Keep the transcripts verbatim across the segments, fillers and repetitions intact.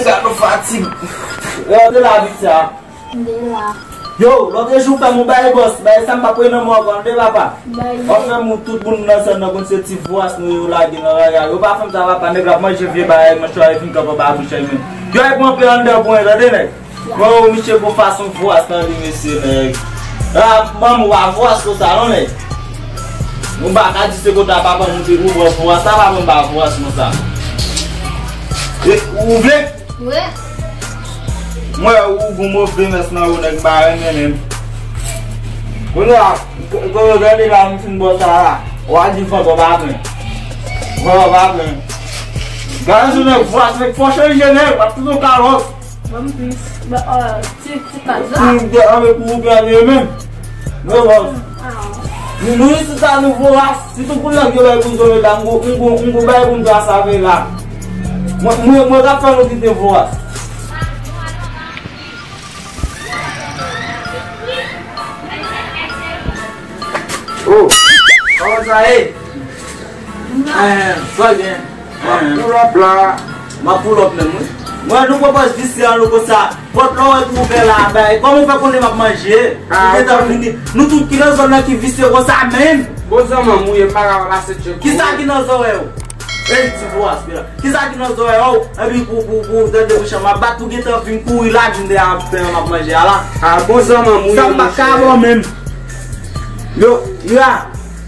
Sa nou fatig. Yo, de la vit sa. De la. Yo, lòt jou fè m yon bay bòs, bay sa m pa pre nan mwen ankò, de papa. Bay. W ap fè m tout moun nan sèn nan konn se ti vwòs nou yo lage nan rara. Yo pa fè m sa papa, nèg la ap manje vye bagay, mwen chwa fin kanpe ba bouch li menm. Yo, ay pran pye anndan pou mwen, tande nèg. Bon, misye gon fason vwòs nan li, mesye, nèg. Ah, manman, w a vwòs konsa, non, nèg. Nou pa ka di se konsa papa nou te pou vwòs, sa papa m pa vwòs konsa. E, ou vle? Wi. Mwen, ou gon move mès nan ou, nèg, m pa renmen menm. Kounye a, k-, k-, gade la, m fin bò sa la. W a di vant w pa plen. Vant w pa plen. Gade sou nèg vwòs, nèg fò chanje nèg, w ap tout yon kalòt. Ban m plis. Ba, euh, ti, ti kaz la. Ti, ti, anben pou ou gade menm. Non, non. Ah. Nou, nou isit la, nou voras. Sitou pou nèg yo bay pou zòrèy la, m go, m go, m go bay pou m trase avè la. Mwen, mwen, mwen k ap fè nou kite voras. Oh, kòman sa ye? Eh, sa gen. M ap pull up la. M ap pull up menm, wi. Mwen, nou pran pòz visye an, nou konsa. Pòt la, ou wè ki ouvè la, bay. Kòman ou fè konnen m ap manje? Ah, ou gentan vini. Nou tout ki nan zòn nan ki visye konsa menm. Bon, zanmi m, ou ye, m pa ka pase tchèk. Kisa ki nan zòrèy ou? Ey, ti vwòs, mira. Kisa ki nan zòrèy ou? Epi pou, pou, pou, tande bouch an, m ap bat pou gentan vin kouri la, vin de a pen an m ap manje a la. Ah, bon, zanmi m, ou ye, monchè. Sa m pa ka bò menm. Yo, ya.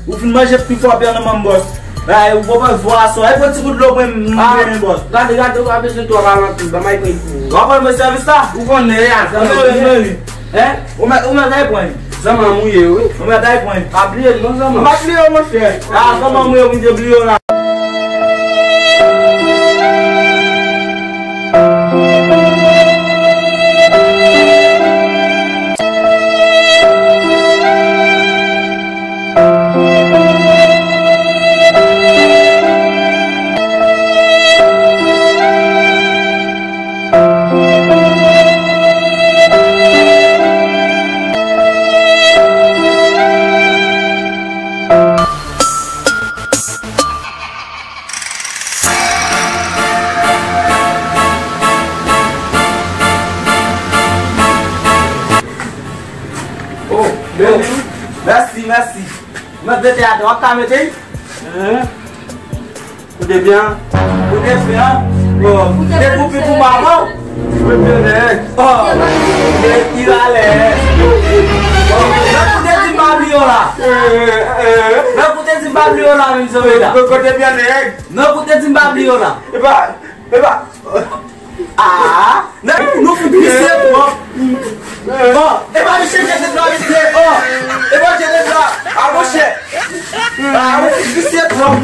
Ou fin manje pi fò byen nan manm bòs. Ay, ou pran vwa sò. Ay, pran ti gout dlo pou mwen, ah, mwen bòs. Gade, gade, ou pa bezwen twòp alantou. Ban m al pran pou ou. W ap rann mwen sèvis la? Ou konnen, ya, zanmi. Anben, anben, anben. Hein? Ou mèt, ou mèt al pran. Zanmi m ou ye, wi. Ou mèt al pran. Pa bliye l, non, zanmi. M pa bliye w, monchè. Ah, zanmi m ou ye, ou te bliye w la. Oh, mèsi, mèsi. Mèt mete atè, w ap ka mete? Hein? Koute byen. Koute byen. Bon, te koupi pou manman. Koute byen nèg. Oh, nèg ki valè. Bon, nèg ou te di m pa bliye w la. Nèg ou te di m pa bliye w la, menm zanmi la. Koute byen nèg. Nèg ou te di m pa bliye w la. Epa, epa. Ah, nèg, nou fout visye twòp. Oh, e pa misye jete dlo, misye. Oh, e pa jete dlo. Ah, monchè. Ah, nou fout visye twòp.